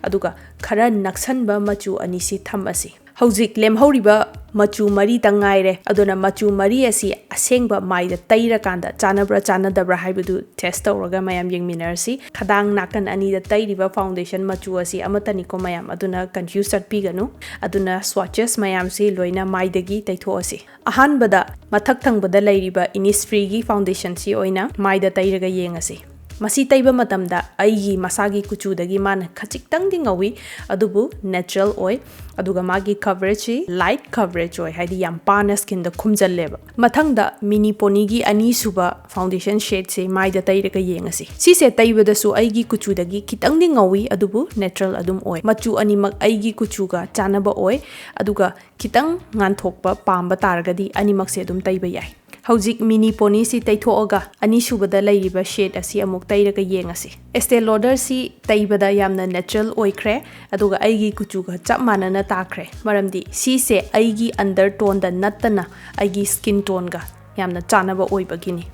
ꯑꯗꯨꯒ ꯈꯔ ꯅꯛꯁꯟꯕ ꯃꯆꯨ ꯑꯅꯤꯁꯤ ꯊꯝꯃꯁꯤ꯫ ꯍꯧꯖꯤꯛ ꯂꯦꯝꯍꯧꯔꯤꯕ ꯃꯆꯨ ꯃꯔꯤꯇꯪ ꯉꯥꯏꯔꯦ꯫ ꯑꯗꯨꯅ ꯃꯆꯨ ꯃꯔꯤ ꯑꯁꯤ ꯑꯁꯦꯡꯕ ꯃꯥꯏꯗ ꯇꯩꯔꯀꯥꯟꯗ ꯆꯥꯟꯅꯕ꯭ꯔꯥ ꯆꯥꯟꯅꯗꯕ꯭ꯔꯥ ꯍꯥꯏꯕꯗꯨ test ꯇꯧꯔꯒ ꯃꯌꯥꯝ ꯌꯦꯡꯃꯤꯟꯅꯔꯁꯤ꯫ ꯈꯗꯥꯡ ꯅꯥꯀꯟ ꯑꯅꯤꯗ ꯇꯩꯔꯤꯕ foundation ꯃꯆꯨ ꯑꯁꯤ ꯑꯃꯠꯇꯅꯤꯀꯣ ꯃꯌꯥꯝ, ꯑꯗꯨꯅ confuse ꯆꯠꯄꯤꯒꯅꯨ꯫ ꯑꯗꯨꯅ swatches ꯃꯌꯥꯝꯁꯤ ꯂꯣꯏꯅ ꯃꯥꯏꯗꯒꯤ ꯇꯩꯊꯣꯛꯑꯁꯤ꯫ ꯑꯍꯥꯟꯕꯗ ꯃꯊꯛ ꯊꯪꯕꯗ ꯂꯩꯔꯤꯕ Innisfreeꯒꯤ foundationꯁꯤ ꯑꯣꯏꯅ ꯃꯥꯏꯗ ꯇꯩꯔꯒ ꯌꯦꯡꯉꯁꯤ꯫ ꯃꯁꯤ ꯇꯩꯕ ꯃꯇꯝꯗ ꯑꯩꯒꯤ ꯃꯁꯥꯒꯤ ꯀꯨꯆꯨꯗꯒꯤ ꯃꯥꯅ ꯈꯖꯤꯛꯇꯪꯗꯤ ꯉꯧꯏ, ꯑꯗꯨꯕꯨ natural ꯑꯣꯏ꯫ ꯑꯗꯨꯒ ꯃꯥꯒꯤ coverageꯁꯤ light coverage ꯑꯣꯏ, ꯍꯥꯏꯗꯤ ꯌꯥꯝ ꯄꯥꯅ skinꯗ ꯈꯨꯝꯖꯜꯂꯦꯕ꯫ ꯃꯊꯪꯗ Mini Ponyꯒꯤ ꯑꯅꯤꯁꯨꯕ foundation shadeꯁꯦ ꯃꯥꯏꯗ ꯇꯩꯔꯒ ꯌꯦꯡꯉꯁꯤ꯫ ꯁꯤꯁꯦ ꯇꯩꯕꯗꯁꯨ ꯑꯩꯒꯤ ꯀꯨꯆꯨꯗꯒꯤ ꯈꯤꯇꯪꯗꯤ ꯉꯧꯏ, ꯑꯗꯨꯕꯨ natural ꯑꯗꯨꯝ ꯑꯣꯏ꯫ ꯃꯆꯨ ꯑꯅꯤꯃꯛ ꯑꯩꯒꯤ ꯀꯨꯆꯨꯒ ꯆꯥꯟꯅꯕ ꯑꯣꯏ, ꯑꯗꯨꯒ ꯈꯤꯇꯪ ꯉꯥꯟꯊꯣꯛꯄ ꯄꯥꯝꯕ ꯇꯥꯔꯒꯗꯤ ꯑꯅꯤꯃꯛꯁꯦ ꯑꯗꯨꯝ ꯇꯩꯕ ꯌꯥꯏ꯫ ꯍꯧꯖꯤꯛ ꯃꯤꯅꯤ ꯄꯣꯅꯤꯁꯤ ꯇꯩꯊꯣꯛꯑꯒ ꯑꯅꯤꯁꯨꯕꯗ ꯂꯩꯔꯤꯕ ꯁꯦꯠ ꯑꯁꯤ ꯑꯃꯨꯛ ꯇꯩꯔꯒ ꯌꯦꯡꯉꯁꯤ꯫ ꯑꯦꯁꯇꯦ ꯂꯣꯗꯔꯁꯤ ꯇꯩꯕꯗ ꯌꯥꯝꯅ ꯅꯦꯆꯔꯦꯜ ꯑꯣꯏꯈ꯭ꯔꯦ, ꯑꯗꯨꯒ ꯑꯩꯒꯤ ꯀꯨꯆꯨꯒ ꯆꯞ ꯃꯥꯟꯅꯅ ꯇꯥꯈ꯭ꯔꯦ, ꯃꯔꯝꯗꯤ ꯁꯤꯁꯦ ꯑꯩꯒꯤ ꯑꯟꯗꯔ ꯇꯣꯟꯗ ꯅꯠꯇꯅ ꯑꯩꯒꯤ ꯁ꯭ꯀꯤꯟ ꯇꯣꯟꯒ ꯌꯥꯝꯅ ꯆꯥꯟꯅꯕ ꯑꯣꯏꯕꯒꯤꯅꯤ꯫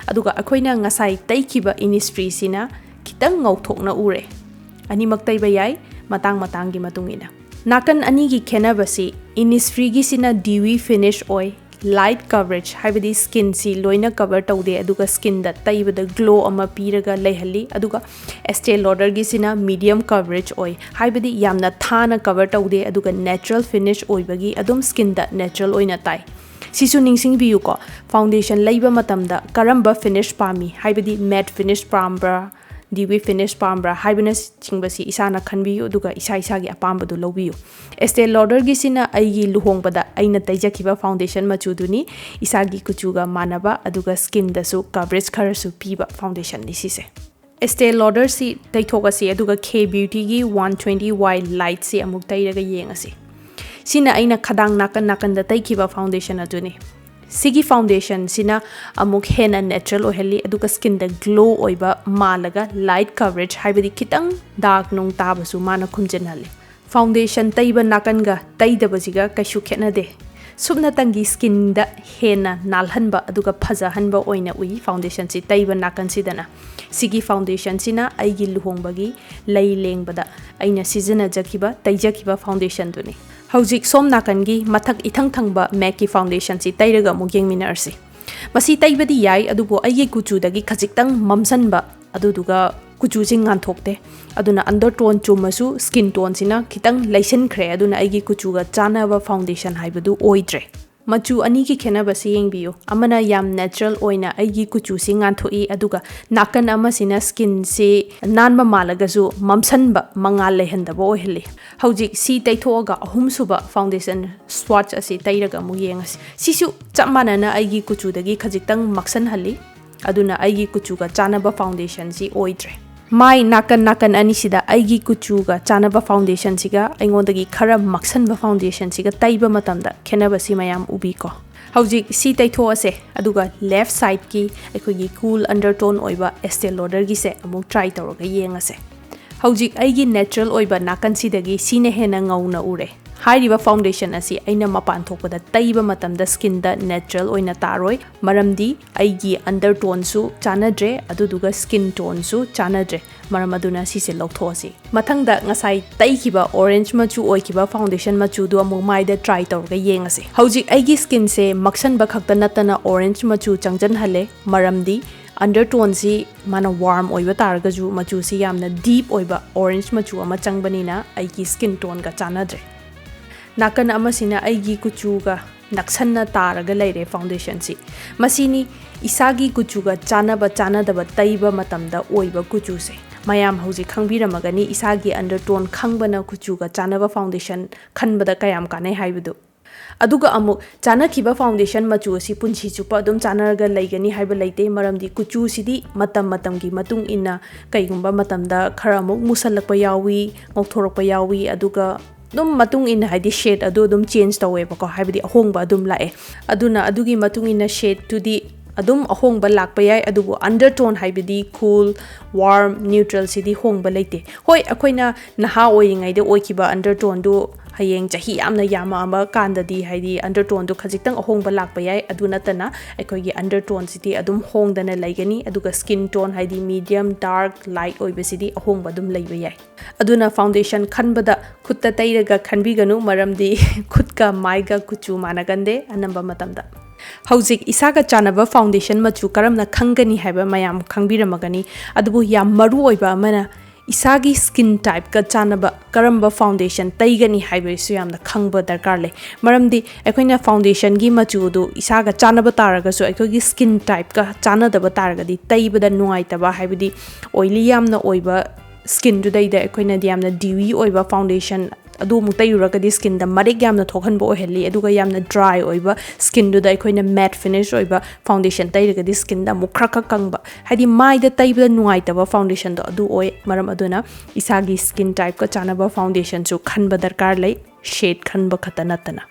ꯑꯗꯨꯒ ꯑꯩꯈꯣꯏꯅ ꯉꯁꯥꯏ ꯇꯩꯈꯤꯕ ꯏꯅꯤꯁꯇ꯭ꯔꯤꯁꯤꯅ ꯈꯤꯇꯪ ꯉꯧꯊꯣꯛꯅ ꯎꯔꯦ꯫ ꯑꯅꯤꯃꯛ ꯇꯩꯕ ꯌꯥꯏ, ꯃꯇꯥꯡ ꯃꯇꯥꯡꯒꯤ ꯃꯇꯨꯡ ꯏꯟꯅ꯫ ꯅꯥꯀꯟ ꯑꯅꯤꯒꯤ ꯈꯦꯠꯅꯕꯁꯤ, ꯏꯅꯤꯁꯐ꯭ꯔꯤꯒꯤꯁꯤꯅ ꯗ꯭ꯌꯨꯋꯤ ꯐꯤꯅꯤꯁ ꯑꯣꯏ, ꯂꯥꯏꯠ ꯀꯕꯔꯦꯖ, ꯍꯥꯏꯕꯗꯤ ꯁ꯭ꯀꯤꯟꯁꯤ ꯂꯣꯏꯅ ꯀꯕꯔ ꯇꯧꯗꯦ, ꯑꯗꯨꯒ ꯁ꯭ꯀꯤꯟꯗ ꯇꯩꯕꯗ ꯒ꯭ꯂꯣ ꯑꯃ ꯄꯤꯔꯒ ꯂꯩꯍꯜꯂꯤ꯫ ꯑꯗꯨꯒ ꯑꯦꯁꯇꯦ ꯂꯣꯗꯔꯒꯤꯁꯤꯅ ꯃꯤꯗꯤꯌꯝ ꯀꯕꯔꯦꯖ ꯑꯣꯏ, ꯍꯥꯏꯕꯗꯤ ꯌꯥꯝꯅ ꯊꯥꯅ ꯀꯕꯔ ꯇꯧꯗꯦ, ꯑꯗꯨꯒ ꯅꯦꯆꯔꯦꯜ ꯐꯤꯅꯤꯁ ꯑꯣꯏꯕꯒꯤ ꯑꯗꯨꯝ ꯁ꯭ꯀꯤꯟꯗ ꯅꯦꯆꯔꯦꯜ ꯑꯣꯏꯅ ꯇꯥꯏ꯫ ꯁꯤꯁꯨ ꯅꯤꯡꯁꯤꯡꯕꯤꯌꯨꯀꯣ, ꯐꯥꯎꯟꯗꯦꯁꯟ ꯂꯩꯕ ꯃꯇꯝꯗ ꯀꯔꯝꯕ ꯐꯤꯅꯤꯁ ꯄꯥꯝꯃꯤ, ꯍꯥꯏꯕꯗꯤ ꯃꯦꯠ ꯐꯤꯅꯤꯁ ꯄꯥꯝꯕ꯭ꯔꯥ, ꯗ꯭ꯌꯨꯋꯤ ꯐꯤꯅꯤꯁ ꯄꯥꯝꯕ꯭ꯔꯥ ꯍꯥꯏꯕꯅꯆꯤꯡꯕꯁꯤ ꯏꯁꯥꯅ ꯈꯟꯕꯤꯌꯨ, ꯑꯗꯨꯒ ꯏꯁꯥ ꯏꯁꯥꯒꯤ ꯑꯄꯥꯝꯕꯗꯨ ꯂꯧꯕꯤꯌꯨ꯫ ꯑꯦꯁꯇꯦ ꯂꯣꯗꯔꯒꯤꯁꯤꯅ ꯑꯩꯒꯤ ꯂꯨꯍꯣꯡꯕꯗ ꯑꯩꯅ ꯇꯩꯖꯈꯤꯕ ꯐꯥꯎꯟꯗꯦꯁꯟ ꯃꯆꯨꯗꯨꯅꯤ, ꯏꯁꯥꯒꯤ ꯀꯨꯆꯨꯒ ꯃꯥꯟꯅꯕ, ꯑꯗꯨꯒ ꯁ꯭ꯀꯤꯟꯗꯁꯨ ꯀꯕꯔꯦꯖ ꯈꯔꯁꯨ ꯄꯤꯕ ꯐꯥꯎꯟꯗꯦꯁꯟꯅꯤ ꯁꯤꯁꯦ꯫ ꯑꯦꯁꯇꯦ ꯂꯣꯗꯔꯁꯤ ꯇꯩꯊꯣꯛꯑꯁꯤ, ꯑꯗꯨꯒ ꯈꯦ ꯕ꯭ꯌꯨꯇꯤꯒꯤ ꯋꯥꯟ ꯇ꯭ꯋꯦꯟꯇꯤ ꯋꯥꯏ ꯂꯥꯏꯠꯁꯤ ꯑꯃꯨꯛ ꯇꯩꯔꯒ ꯌꯦꯡꯉꯁꯤ꯫ ꯁꯤꯅ ꯑꯩꯅ ꯈꯗꯥꯡ ꯅꯥꯀꯟ ꯅꯥꯀꯟꯗ ꯇꯩꯈꯤꯕ ꯐꯥꯎꯟꯗꯦꯁꯟ ꯑꯗꯨꯅꯤ꯫ ꯁꯤꯒꯤ ꯐꯥꯎꯟꯗꯦꯁꯟꯁꯤꯅ ꯑꯃꯨꯛ ꯍꯦꯟꯅ ꯅꯦꯆꯔꯦꯜ ꯑꯣꯏꯍꯜꯂꯤ, ꯑꯗꯨꯒ ꯁ꯭ꯀꯤꯟꯗ ꯒ꯭ꯂꯣ ꯑꯣꯏꯕ ꯃꯥꯜꯂꯒ ꯂꯥꯏꯠ ꯀꯕꯔꯦꯖ, ꯍꯥꯏꯕꯗꯤ ꯈꯤꯇꯪ ꯗꯥꯛ ꯅꯨꯡ ꯇꯥꯕꯁꯨ ꯃꯥꯅ ꯈꯨꯝꯖꯤꯟꯍꯜꯂꯤ꯫ ꯐꯥꯎꯟꯗꯦꯁꯟ ꯇꯩꯕ ꯅꯥꯀꯟꯒ ꯇꯩꯗꯕꯁꯤꯒ ꯀꯩꯁꯨ ꯈꯦꯠꯅꯗꯦ꯫ ꯁꯨꯞꯅꯇꯪꯒꯤ ꯁ꯭ꯀꯤꯟꯗ ꯍꯦꯟꯅ ꯅꯥꯜꯍꯟꯕ ꯑꯗꯨꯒ ꯐꯖꯍꯟꯕ ꯑꯣꯏꯅ ꯎꯏ ꯐꯥꯎꯟꯗꯦꯁꯟꯁꯤ ꯇꯩꯕ ꯅꯥꯀꯟꯁꯤꯗꯅ꯫ ꯁꯤꯒꯤ ꯐꯥꯎꯟꯗꯦꯁꯟꯁꯤꯅ ꯑꯩꯒꯤ ꯂꯨꯍꯣꯡꯕꯒꯤ ꯂꯩ ꯂꯦꯡꯕꯗ ꯑꯩꯅ ꯁꯤꯖꯤꯟꯅꯖꯈꯤꯕ, ꯇꯩꯖꯈꯤꯕ ꯐꯥꯎꯟꯗꯦꯁꯟꯗꯨꯅꯤ꯫ ꯍꯧꯖꯤꯛ ꯁꯣꯝ ꯅꯥꯀꯟꯒꯤ ꯃꯊꯛ ꯏꯊꯪ ꯊꯪꯕ ꯃꯦꯛꯀꯤ ꯐꯥꯎꯟꯗꯦꯁꯟꯁꯤ ꯇꯩꯔꯒ ꯑꯃꯨꯛ ꯌꯦꯡꯃꯤꯟꯅꯔꯁꯤ꯫ ꯃꯁꯤ ꯇꯩꯕꯗꯤ ꯌꯥꯏ, ꯑꯗꯨꯕꯨ ꯑꯩꯒꯤ ꯀꯨꯆꯨꯗꯒꯤ ꯈꯖꯤꯛꯇꯪ ꯃꯝꯁꯟꯕ, ꯑꯗꯨꯗꯨꯒ ꯀꯨꯆꯨꯁꯤ ꯉꯥꯟꯊꯣꯛꯇꯦ꯫ ꯑꯗꯨꯅ ꯑꯟꯗꯔ ꯇꯣꯟ ꯆꯨꯝꯃꯁꯨ ꯁ꯭ꯀꯤꯟ ꯇꯣꯟꯁꯤꯅ ꯈꯤꯇꯪ ꯂꯩꯁꯤꯟꯈ꯭ꯔꯦ, ꯑꯗꯨꯅ ꯑꯩꯒꯤ ꯀꯨꯆꯨꯒ ꯆꯥꯟꯅꯕ ꯐꯥꯎꯟꯗꯦꯁꯟ ꯍꯥꯏꯕꯗꯨ ꯑꯣꯏꯗ꯭ꯔꯦ꯫ ꯃꯆꯨ ꯑꯅꯤꯒꯤ ꯈꯦꯠꯅꯕꯁꯤ ꯌꯦꯡꯕꯤꯌꯨ꯫ ꯑꯃꯅ ꯌꯥꯝ ꯅꯦꯆꯔꯦꯜ ꯑꯣꯏꯅ ꯑꯩꯒꯤ ꯀꯨꯆꯨꯁꯤ ꯉꯥꯟꯊꯣꯛꯏ, ꯑꯗꯨꯒ ꯅꯥꯀꯟ ꯑꯃꯁꯤꯅ ꯁ꯭ꯀꯤꯟꯁꯤ ꯅꯥꯟꯕ ꯃꯥꯜꯂꯒꯁꯨ ꯃꯝꯁꯟꯕ, ꯃꯉꯥꯜ ꯂꯩꯍꯟꯗꯕ ꯑꯣꯏꯍꯜꯂꯤ꯫ ꯍꯧꯖꯤꯛ ꯁꯤ ꯇꯩꯊꯣꯛꯑꯒ ꯑꯍꯨꯝꯁꯨꯕ ꯐꯥꯎꯟꯗꯦꯁꯟ ꯁ꯭ꯋꯥꯠꯆ ꯑꯁꯤ ꯇꯩꯔꯒ ꯑꯃꯨꯛ ꯌꯦꯡꯉꯁꯤ꯫ ꯁꯤꯁꯨ ꯆꯞ ꯃꯥꯟꯅꯅ ꯑꯩꯒꯤ ꯀꯨꯆꯨꯗꯒꯤ ꯈꯖꯤꯛꯇꯪ ꯃꯛꯁꯟꯍꯜꯂꯤ, ꯑꯗꯨꯅ ꯑꯩꯒꯤ ꯀꯨꯆꯨꯒ ꯆꯥꯟꯅꯕ ꯐꯥꯎꯟꯗꯦꯁꯟꯁꯤ ꯑꯣꯏꯗ꯭ꯔꯦ꯫ ꯃꯥꯏ ꯅꯥꯀꯟ ꯅꯥꯀꯟ ꯑꯅꯤꯁꯤꯗ ꯑꯩꯒꯤ ꯀꯨꯆꯨꯒ ꯆꯥꯟꯅꯕ ꯐꯥꯎꯟꯗꯦꯁꯟꯁꯤꯒ ꯑꯩꯉꯣꯟꯗꯒꯤ ꯈꯔ ꯃꯛꯁꯟꯕ ꯐꯥꯎꯟꯗꯦꯁꯟꯁꯤꯒ ꯇꯩꯕ ꯃꯇꯝꯗ ꯈꯦꯠꯅꯕꯁꯤ ꯃꯌꯥꯝ ꯎꯕꯤꯀꯣ꯫ ꯍꯧꯖꯤꯛ ꯁꯤ ꯇꯩꯊꯣꯛꯑꯁꯦ, ꯑꯗꯨꯒ left sideꯀꯤ ꯑꯩꯈꯣꯏꯒꯤ cool undertone ꯑꯣꯏꯕ Estee Lauderꯒꯤꯁꯦ ꯑꯃꯨꯛ try ꯇꯧꯔꯒ ꯌꯦꯡꯉꯁꯦ꯫ ꯍꯧꯖꯤꯛ ꯑꯩꯒꯤ natural ꯑꯣꯏꯕ ꯅꯥꯀꯟꯁꯤꯗꯒꯤ ꯁꯤꯅ ꯍꯦꯟꯅ ꯉꯧꯅ ꯎꯔꯦ꯫ ꯍꯥꯏꯔꯤꯕ foundation ꯑꯁꯤ ꯑꯩꯅ ꯃꯄꯥꯟ ꯊꯣꯛꯄꯗ ꯇꯩꯕ ꯃꯇꯝꯗ skinꯗ natural ꯑꯣꯏꯅ ꯇꯥꯔꯣꯏ, ꯃꯔꯝꯗꯤ ꯑꯩꯒꯤ undertoneꯁꯨ ꯆꯥꯟꯅꯗ꯭ꯔꯦ, ꯑꯗꯨꯗꯨꯒ skin toneꯁꯨ ꯆꯥꯟꯅꯗ꯭ꯔꯦ꯫ ꯃꯔꯝ ꯑꯗꯨꯅ ꯁꯤꯁꯦ ꯂꯧꯊꯣꯛꯑꯁꯤ꯫ ꯃꯊꯪꯗ ꯉꯁꯥꯏ ꯇꯩꯈꯤꯕ orange ꯃꯆꯨ ꯑꯣꯏꯈꯤꯕ foundation ꯃꯆꯨꯗꯨ ꯑꯃꯨꯛ ꯃꯥꯏꯗ try ꯇꯧꯔꯒ ꯌꯦꯡꯉꯁꯤ꯫ ꯍꯧꯖꯤꯛ ꯑꯩꯒꯤ skinꯁꯦ ꯃꯛꯁꯟꯕ ꯈꯛꯇ ꯅꯠꯇꯅ orange ꯃꯆꯨ ꯆꯪꯖꯟꯍꯜꯂꯦ, ꯃꯔꯝꯗꯤ undertoneꯁꯤ ꯃꯥꯅ warm ꯑꯣꯏꯕ ꯇꯥꯔꯒꯁꯨ ꯃꯆꯨꯁꯤ ꯌꯥꯝꯅ deep ꯑꯣꯏꯕ orange ꯃꯆꯨ ꯑꯃ ꯆꯪꯕꯅꯤꯅ ꯑꯩꯒꯤ skin toneꯒ ꯆꯥꯟꯅꯗ꯭ꯔꯦ꯫ ꯅꯥꯀꯟ ꯑꯃꯁꯤꯅ ꯑꯩꯒꯤ ꯀꯨꯆꯨꯒ ꯅꯛꯁꯟꯅ ꯇꯥꯔꯒ ꯂꯩꯔꯦ foundationꯁꯤ꯫ ꯃꯁꯤꯅꯤ ꯏꯁꯥꯒꯤ ꯀꯨꯆꯨꯒ ꯆꯥꯟꯅꯕ ꯆꯥꯟꯅꯗꯕ ꯇꯩꯕ ꯃꯇꯝꯗ ꯑꯣꯏꯕ ꯀꯨꯆꯨꯁꯦ꯫ ꯃꯌꯥꯝ ꯍꯧꯖꯤꯛ ꯈꯪꯕꯤꯔꯝꯃꯒꯅꯤ ꯏꯁꯥꯒꯤ undertone ꯈꯪꯕꯅ ꯀꯨꯆꯨꯒ ꯆꯥꯟꯅꯕ foundation ꯈꯟꯕꯗ ꯀꯌꯥꯝ ꯀꯥꯟꯅꯩ ꯍꯥꯏꯕꯗꯨ꯫ ꯑꯗꯨꯒ ꯑꯃꯨꯛ ꯆꯥꯟꯅꯈꯤꯕ foundation ꯃꯆꯨ ꯑꯁꯤ ꯄꯨꯟꯁꯤ ꯆꯨꯞꯄ ꯑꯗꯨꯝ ꯆꯥꯟꯅꯔꯒ ꯂꯩꯒꯅꯤ ꯍꯥꯏꯕ ꯂꯩꯇꯦ, ꯃꯔꯝꯗꯤ ꯀꯨꯆꯨꯁꯤꯗꯤ ꯃꯇꯝ ꯃꯇꯝꯒꯤ ꯃꯇꯨꯡ ꯏꯟꯅ ꯀꯩꯒꯨꯝꯕ ꯃꯇꯝꯗ ꯈꯔ ꯑꯃꯨꯛ ꯃꯨꯁꯜꯂꯛꯄ ꯌꯥꯎꯏ, ꯉꯧꯊꯣꯔꯛꯄ ꯌꯥꯎꯏ, ꯑꯗꯨꯒ ꯑꯗꯨꯝ ꯃꯇꯨꯡ ꯏꯟꯅ, ꯍꯥꯏꯗꯤ shade ꯑꯗꯨ ꯑꯗꯨꯝ change ꯇꯧꯋꯦꯕꯀꯣ, ꯍꯥꯏꯕꯗꯤ ꯑꯍꯣꯡꯕ ꯑꯗꯨꯝ ꯂꯥꯛꯑꯦ꯫ ꯑꯗꯨꯅ ꯑꯗꯨꯒꯤ ꯃꯇꯨꯡ ꯏꯟꯅ shadeꯇꯨꯗꯤ ꯑꯗꯨꯝ ꯑꯍꯣꯡꯕ ꯂꯥꯛꯄ ꯌꯥꯏ, ꯑꯗꯨꯕꯨ undertone ꯍꯥꯏꯕꯗꯤ cool, warm, neutralꯁꯤꯗꯤ ꯍꯣꯡꯕ ꯂꯩꯇꯦ꯫ ꯍꯣꯏ, ꯑꯩꯈꯣꯏꯅ ꯅꯍꯥ ꯑꯣꯏꯔꯤꯉꯩꯗ ꯑꯣꯏꯈꯤꯕ undertoneꯗꯨ ꯍꯌꯦꯡ ꯆꯍꯤ ꯌꯥꯝꯅ ꯌꯥꯝꯃꯛꯑꯕ ꯀꯥꯟꯗꯗꯤ, ꯍꯥꯏꯗꯤ undertoneꯗꯨ ꯈꯖꯤꯛꯇꯪ ꯑꯍꯣꯡꯕ ꯂꯥꯛꯄ ꯌꯥꯏ꯫ ꯑꯗꯨ ꯅꯠꯇꯅ ꯑꯩꯈꯣꯏꯒꯤ undertoneꯁꯤꯗꯤ ꯑꯗꯨꯝ ꯍꯣꯡꯗꯅ ꯂꯩꯒꯅꯤ, ꯑꯗꯨꯒ skin tone, ꯍꯥꯏꯗꯤ medium, dark, light ꯑꯣꯏꯕꯁꯤꯗꯤ ꯑꯍꯣꯡꯕ ꯑꯗꯨꯝ ꯂꯩꯕ ꯌꯥꯏ꯫ ꯑꯗꯨꯅ foundation ꯈꯟꯕꯗ ꯈꯨꯠꯇ ꯇꯩꯔꯒ ꯈꯟꯕꯤꯒꯅꯨ, ꯃꯔꯝꯗꯤ ꯈꯨꯠꯀ ꯃꯥꯏꯒ ꯀꯨꯆꯨ ꯃꯥꯟꯅꯒꯟꯗꯦ ꯑꯅꯝꯕ ꯃꯇꯝꯗ꯫ ꯍꯧꯖꯤꯛ ꯏꯁꯥꯒ ꯆꯥꯟꯅꯕ foundation ꯃꯆꯨ ꯀꯔꯝꯅ ꯈꯪꯒꯅꯤ ꯍꯥꯏꯕ ꯃꯌꯥꯝ ꯈꯪꯕꯤꯔꯝꯃꯒꯅꯤ, ꯑꯗꯨꯕꯨ ꯌꯥꯝ ꯃꯔꯨ ꯑꯣꯏꯕ ꯑꯃꯅ ꯏꯁꯥꯒꯤ skin typeꯀ ꯆꯥꯟꯅꯕ ꯀꯔꯝꯕ foundation ꯇꯩꯒꯅꯤ ꯍꯥꯏꯕꯁꯨ ꯌꯥꯝꯅ ꯈꯪꯕ ꯗꯔꯀꯥꯔ ꯂꯩ꯫ ꯃꯔꯝꯗꯤ ꯑꯩꯈꯣꯏꯅ foundationꯒꯤ ꯃꯆꯨꯗꯨ ꯏꯁꯥꯒ ꯆꯥꯟꯅꯕ ꯇꯥꯔꯒꯁꯨ ꯑꯩꯈꯣꯏꯒꯤ skin typeꯀ ꯆꯥꯟꯅꯗꯕ ꯇꯥꯔꯒꯗꯤ ꯇꯩꯕꯗ ꯅꯨꯡꯉꯥꯏꯇꯕ, ꯍꯥꯏꯕꯗꯤ oily ꯌꯥꯝꯅ ꯑꯣꯏꯕ skinꯗꯨꯗꯩꯗ ꯑꯩꯈꯣꯏꯅꯗꯤ ꯌꯥꯝꯅ dewy ꯑꯣꯏꯕ foundation ꯑꯗꯨ ꯑꯃꯨꯛ ꯇꯩꯔꯨꯔꯒꯗꯤ skinꯗ ꯃꯔꯦꯛ ꯌꯥꯝꯅ ꯊꯣꯛꯍꯟꯕ ꯑꯣꯏꯍꯜꯂꯤ, ꯑꯗꯨꯒ ꯌꯥꯝꯅ dry ꯑꯣꯏꯕ skinꯗꯨꯗ ꯑꯩꯈꯣꯏꯅ matte finish ꯑꯣꯏꯕ foundation ꯇꯩꯔꯒꯗꯤ skinꯗ ꯑꯃꯨꯛ ꯈꯔ ꯈꯛ ꯀꯪꯕ, ꯍꯥꯏꯗꯤ ꯃꯥꯏꯗ ꯇꯩꯕꯗ ꯅꯨꯡꯉꯥꯏꯇꯕ foundationꯗꯣ ꯑꯗꯨ ꯑꯣꯏ꯫ ꯃꯔꯝ ꯑꯗꯨꯅ ꯏꯁꯥꯒꯤ skin typeꯀ ꯆꯥꯟꯅꯕ foundationꯁꯨ ꯈꯟꯕ ꯗꯔꯀꯥꯔ ꯂꯩ, shade ꯈꯟꯕ ꯈꯛꯇ ꯅꯠꯇꯅ꯫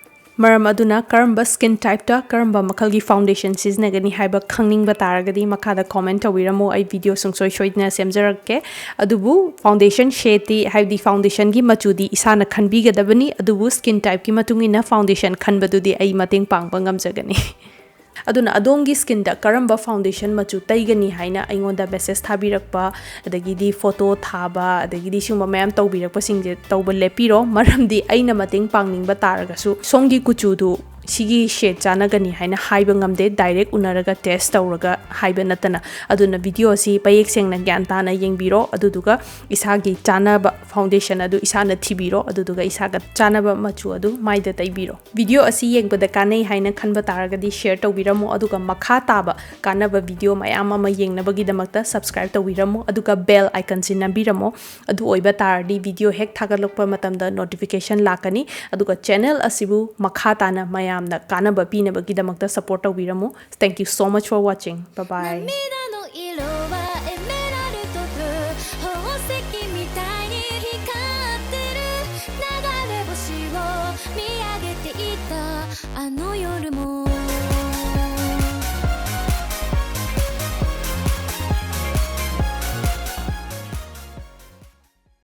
ꯃꯔꯝ ꯑꯗꯨꯅ ꯀꯔꯝꯕ skin typeꯇ ꯀꯔꯝꯕ ꯃꯈꯜꯒꯤ foundation ꯁꯤꯖꯤꯟꯅꯒꯅꯤ ꯍꯥꯏꯕ ꯈꯪꯅꯤꯡꯕ ꯇꯥꯔꯒꯗꯤ ꯃꯈꯥꯗ comment ꯇꯧꯕꯤꯔꯝꯃꯨ, ꯑꯩ video ꯁꯨꯡꯁꯣꯏ ꯁꯣꯏꯗꯅ ꯁꯦꯝꯖꯔꯛꯀꯦ꯫ ꯑꯗꯨꯕꯨ foundation shadeꯇꯤ, ꯍꯥꯏꯕꯗꯤ foundationꯒꯤ ꯃꯆꯨꯗꯤ ꯏꯁꯥꯅ ꯈꯟꯕꯤꯒꯗꯕꯅꯤ, ꯑꯗꯨꯕꯨ skin typeꯀꯤ ꯃꯇꯨꯡ ꯏꯟꯅ foundation ꯈꯟꯕꯗꯨꯗꯤ ꯑꯩ ꯃꯇꯦꯡ ꯄꯥꯡꯕ ꯉꯝꯖꯒꯅꯤ꯫ ꯑꯗꯨꯅ ꯑꯗꯣꯝꯒꯤ skinꯗ ꯀꯔꯝꯕ foundation ꯃꯆꯨ ꯇꯩꯒꯅꯤ ꯍꯥꯏꯅ ꯑꯩꯉꯣꯟꯗ message ꯊꯥꯕꯤꯔꯛꯄ, ꯑꯗꯒꯤꯗꯤ photo ꯊꯥꯕ, ꯑꯗꯒꯤꯗꯤ ꯁꯤꯒꯨꯝꯕ ꯃꯌꯥꯝ ꯇꯧꯕꯤꯔꯛꯄꯁꯤꯡꯁꯦ ꯇꯧꯕ ꯂꯦꯞꯄꯤꯔꯣ꯫ ꯃꯔꯝꯗꯤ ꯑꯩꯅ ꯃꯇꯦꯡ ꯄꯥꯡꯅꯤꯡꯕ ꯇꯥꯔꯒꯁꯨ ꯁꯣꯝꯒꯤ ꯀꯨꯆꯨꯗꯨ ꯁꯤꯒꯤ shade ꯆꯥꯟꯅꯒꯅꯤ ꯍꯥꯏꯅ ꯍꯥꯏꯕ ꯉꯝꯗꯦ, direct ꯎꯅꯔꯒ test ꯇꯧꯔꯒ ꯍꯥꯏꯕ ꯅꯠꯇꯅ꯫ ꯑꯗꯨꯅ video ꯑꯁꯤ ꯃꯌꯦꯛ ꯁꯦꯡꯅ ꯒ꯭ꯌꯥꯟ ꯇꯥꯅ ꯌꯦꯡꯕꯤꯔꯣ, ꯑꯗꯨꯗꯨꯒ ꯏꯁꯥꯒꯤ ꯆꯥꯟꯅꯕ foundation ꯑꯗꯨ ꯏꯁꯥꯅ ꯊꯤꯕꯤꯔꯣ, ꯑꯗꯨꯗꯨꯒ ꯏꯁꯥꯒ ꯆꯥꯟꯅꯕ ꯃꯆꯨ ꯑꯗꯨ ꯃꯥꯏꯗ ꯇꯩꯕꯤꯔꯣ꯫ Video ꯑꯁꯤ ꯌꯦꯡꯕꯗ ꯀꯥꯟꯅꯩ ꯍꯥꯏꯅ ꯈꯟꯕ ꯇꯥꯔꯒꯗꯤ share ꯇꯧꯕꯤꯔꯝꯃꯨ, ꯑꯗꯨꯒ ꯃꯈꯥ ꯇꯥꯕ ꯀꯥꯟꯅꯕ video ꯃꯌꯥꯝ ꯑꯃ ꯌꯦꯡꯅꯕꯒꯤꯗꯃꯛꯇ subscribe ꯇꯧꯕꯤꯔꯝꯃꯨ, ꯑꯗꯨꯒ bell iconꯁꯤ ꯅꯝꯕꯤꯔꯝꯃꯣ꯫ ꯑꯗꯨ ꯑꯣꯏꯕ ꯇꯥꯔꯗꯤ video ꯍꯦꯛ ꯊꯥꯒꯠꯂꯛꯄ ꯃꯇꯝꯗ notification ꯂꯥꯛꯀꯅꯤ, ꯑꯗꯨꯒ channel ꯑꯁꯤꯕꯨ ꯃꯈꯥ ꯇꯥꯅ ꯃꯌꯥꯝꯅ ꯀꯥꯟꯅꯕ ꯄꯤꯅꯕꯒꯤꯗꯃꯛꯇ support ꯇꯧꯕꯤꯔꯝꯃꯨ꯫ Thank you so much for watching. Bye bye. 「色はエメラルドブルー」「宝石みたいに光ってる」「流れ星を見上げていたあの夜も」